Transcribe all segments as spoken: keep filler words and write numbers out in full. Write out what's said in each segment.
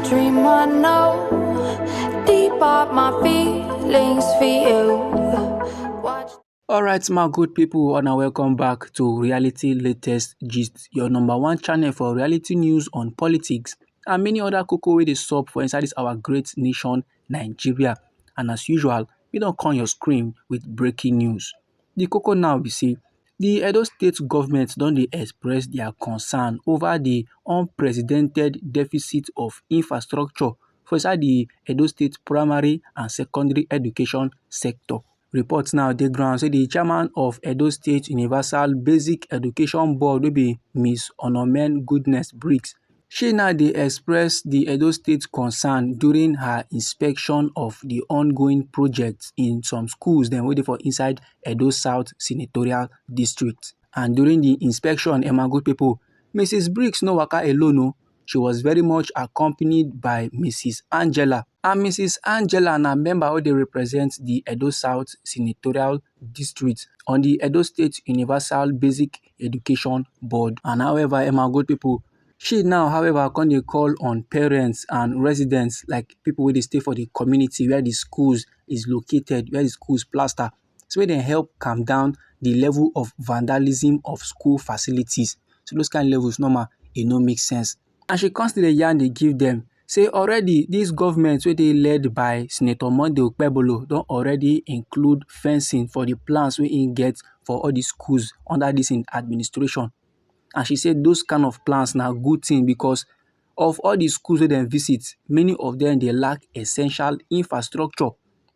Dream I know, deep are my feelings for you. Watch. Alright, my good people, and welcome back to Reality Latest Gist, your number one channel for reality news on politics and many other koko wey dey sup for inside this our great nation, Nigeria. And as usual, we don come your screen with breaking news. The koko now be say the Edo State government don dey express their concern over the unprecedented deficit of infrastructure for inside the Edo State primary and secondary education sector. Reports now dey ground say the chairman of Edo State Universal Basic Education Board, wey be Miss Onomen Goodness Briggs, she now dey express the Edo State concern during her inspection of the ongoing projects in some schools dem wey dey for inside Edo South Senatorial District. And during the inspection, eh, my good people, Missus Briggs no waka alone o. She was very much accompanied by Missus Angela. And Missus Angela na member wey dey represent the Edo South Senatorial District on the Edo State Universal Basic Education Board. And however, eh, my good people, she now, however, come dey call on parents and residents, like people wey dey stay for the community where the schools is located, where the schools plaster, so make dem help calm down the level of vandalism of school facilities. So those kind levels, normal, e no make sense. And she come still dey yarn dey give dem say already this government wey dey led by Senator Monday Okpebholo don already include fencing for the plans wey im get for all the schools under this im administration. And she say those kind of plans na good thing because of all the schools wey dem visit, many of them dey lack essential infrastructure.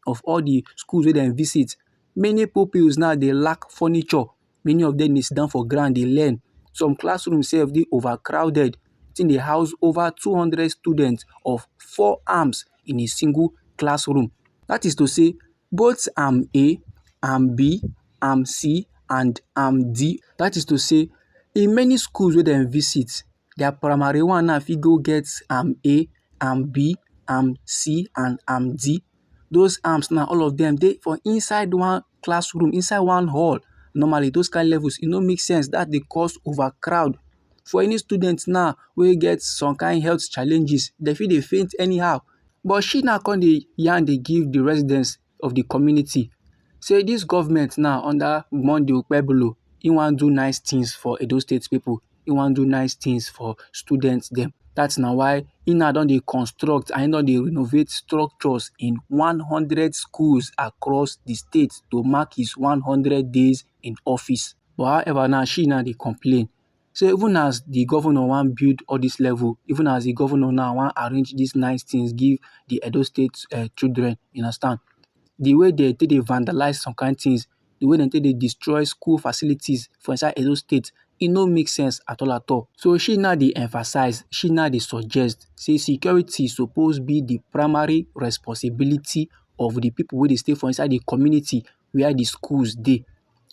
Of all the schools wey dem visit, many pupils now dey lack furniture. Many of them dey sit down for ground dey learn. Some classrooms sef dey overcrowded. Thing dey house over two hundred students of four arms in a single classroom. That is to say, both arm A, arm B, arm C, and arm D. That is to say, in many schools wey dem visit, their primary one now fit go get arm A, arm B, arm C, and arm D. Those arms now, all of them dey for inside one classroom, inside one hall. Normally, those kind levels, e no make sense. That dey cause overcrowd. For any student now wey get some kind health challenges, dem fit dey faint anyhow. But she now come dey yarn dey give the residents of the community say this government now under Monday Okpebholo, he wan do nice things for Edo State people. He wan do nice things for students dem. That's na why he now don dey construct and he don dey renovate structures in one hundred schools across the state to mark his one hundred days in office. But however, now she now dey complain. So even as the governor wan build all this level, even as the governor now wan arrange these nice things give the Edo State uh, children, you understand? The way they take dey vandalize some kind things, the way they take dey destroy school facilities for inside Edo State, e no make sense at all at all. So she now dey emphasize, she now dey suggest say security suppose be the primary responsibility of the people wey dey stay for inside the community where the schools dey.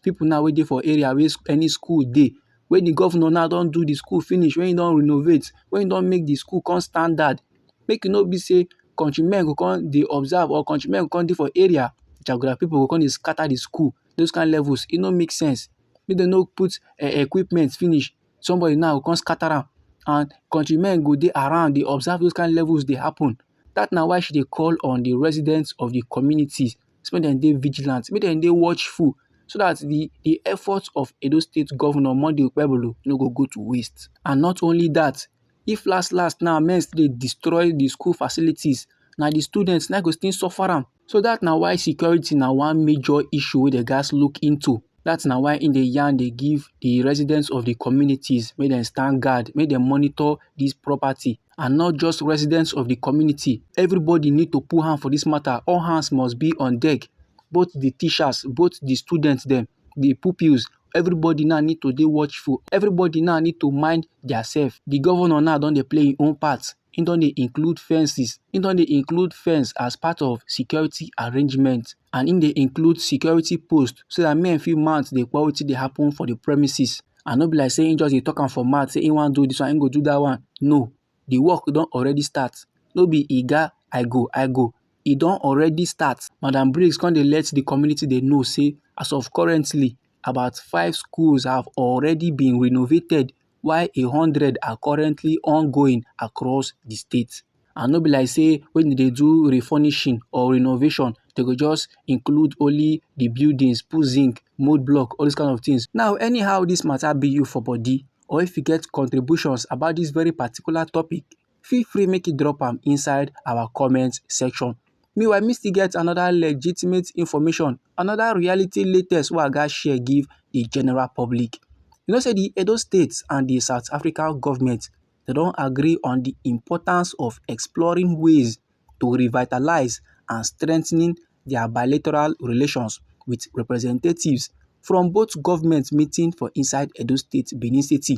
People now wey dey for area where any school dey, when the governor now don do the school finish, when he don renovate, when he don make the school come standard, make e no be say countrymen go come dey observe or countrymen go come dey for area, jaguda people go come dey scatter the school. Those kind levels, e no make sense. Make dem no put uh, equipment finish, somebody now go come scatter am, and countrymen go dey around dey observe those kind levels dey happen. That na why she dey call on the residents of the communities, make dem dey vigilant, make dem dey watchful, so that the the efforts of Edo State Governor Monday Okpebholo no go go to waste. And not only that, if last last now men still dey destroy the school facilities, na the students na go still suffer am. So that na why security na one major issue wey the gas look into. That na why in the yarn they give the residents of the communities, make dem stand guard, make dem monitor this property, and not just residents of the community. Everybody need to put hand for this matter. All hands must be on deck. Both the teachers, both the students, them, the pupils, everybody now need to dey watchful. Everybody now need to mind their self. The governor now don dey play his own part. He don dey include fences. He don dey include fence as part of security arrangement, and he dey include security post so that men fit mount dey kpor wetin dey happen for the premises. And no be like say he just dey talk am for mouth say he wan do this one, he go do that one. No, the work don already start. No be iga I go I go. E don already start. Madam Briggs come dey let the community dey know say as of currently, about five schools have already been renovated, while a hundred are currently ongoing across the state. And no be like say when they do refurnishing or renovation, they go just include only the buildings, put zinc, mold block, all these kind of things. Now, anyhow this matter be you for body, or if you get contributions about this very particular topic, feel free make you drop am inside our comment section. Meanwhile, me still get another legitimate information, another reality latest wey I gats share give the general public. You know say the Edo State and the South African government, they don agree on the importance of exploring ways to revitalize and strengthening their bilateral relations with representatives from both government meeting for inside Edo State, Benin City,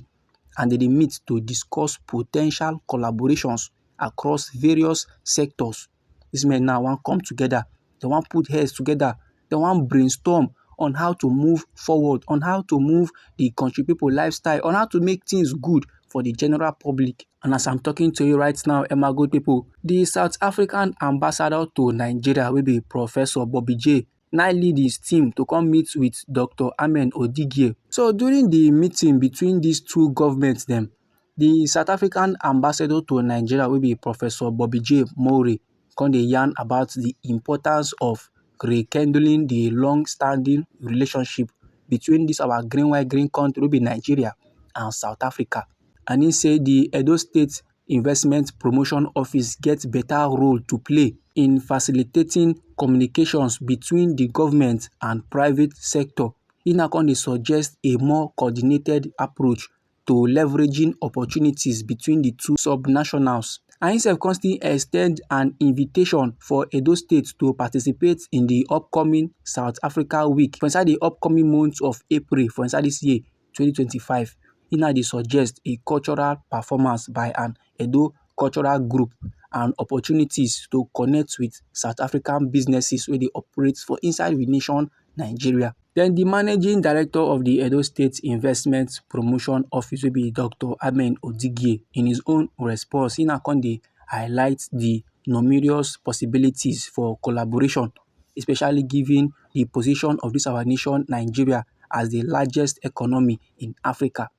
and they dey meet to discuss potential collaborations across various sectors. These men now wan come together, they wan put heads together, they wan brainstorm on how to move forward, on how to move the country people lifestyle, on how to make things good for the general public. And as I'm talking to you right now, Emma, good people, the South African ambassador to Nigeria will be Professor Bobby J. Now lead his team to come meet with Doctor Amen Odigie. So during the meeting between these two governments, them, the South African ambassador to Nigeria will be Professor Bobby J Mori, come dey yarn about the importance of rekindling the long-standing relationship between this our green white green country will be Nigeria and South Africa. And he say the Edo State Investment Promotion Office get better role to play in facilitating communications between the government and private sector. He now come dey suggest a more coordinated approach to leveraging opportunities between the two subnationals. And himself come still extend an invitation for Edo State to participate in the upcoming South Africa Week for inside the upcoming month of April for inside this year, twenty twenty-five. He now dey suggest a cultural performance by an Edo cultural group and opportunities to connect with South African businesses wey dey operate for inside the nation Nigeria. Then the managing director of the Edo State Investment Promotion Office will be Doctor Amen Odigie. In his own response, he now come dey highlight the numerous possibilities for collaboration, especially given the position of this our nation Nigeria as the largest economy in Africa.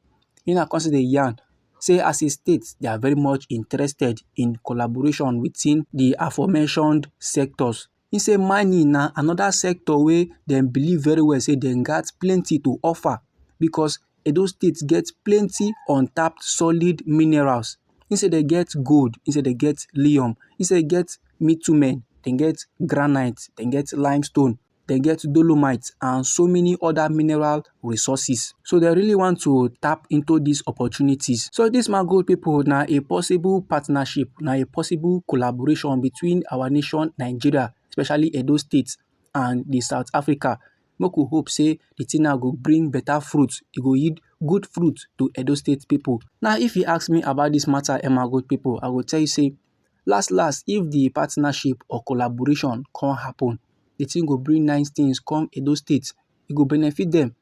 He now come still dey yarn say as a state, they are very much interested in collaboration within the aforementioned sectors. He say mining na another sector wey dem believe very well say dem gat plenty to offer because Edo State get plenty untapped solid minerals. He say they get gold, he say they get lithium, he say they get bitumen, they get granite, they get limestone, they get dolomite and so many other mineral resources. So they really want to tap into these opportunities. So this my good people, now a possible partnership, now a possible collaboration between our nation Nigeria, especially Edo State and the South Africa. Make we hope say the thing now go bring better fruit, it go yield good fruit to Edo State people. Now if you ask me about this matter, Emma, good people, I go tell you say last last, if the partnership or collaboration can happen, the thing go bring nice things come Edo State, e go benefit them.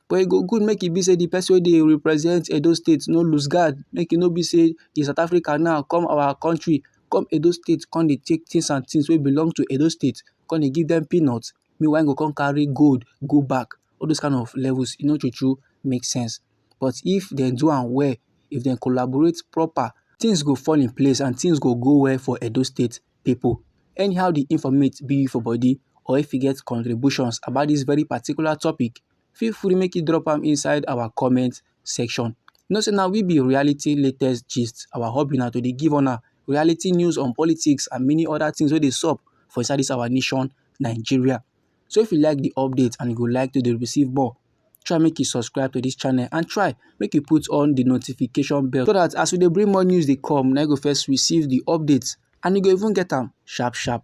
But e go good make e be say the person wey dey represent Edo State no lose guard, make e no be say the South Africa now come our country, come Edo State, come dey take things and things wey belong to Edo State, come dey give them peanuts. Meanwhile, go come carry gold go back. All those kind of levels, e no true true make sense. But if dem do am well, if dem collaborate proper, things go fall in place and things go go well for Edo State people. Anyhow the informate be for body, or if you get contributions about this very particular topic, feel free make you drop am inside our comment section. You know say now we be reality latest gist. Our hobby now to dey give on reality news on politics and many other things wey dey sup for inside this our nation, Nigeria. So if you like the update and you go like to dey receive more, try make you subscribe to this channel and try make you put on the notification bell so that as we dey bring more news dey come, now you go first receive the updates and you go even get am sharp sharp.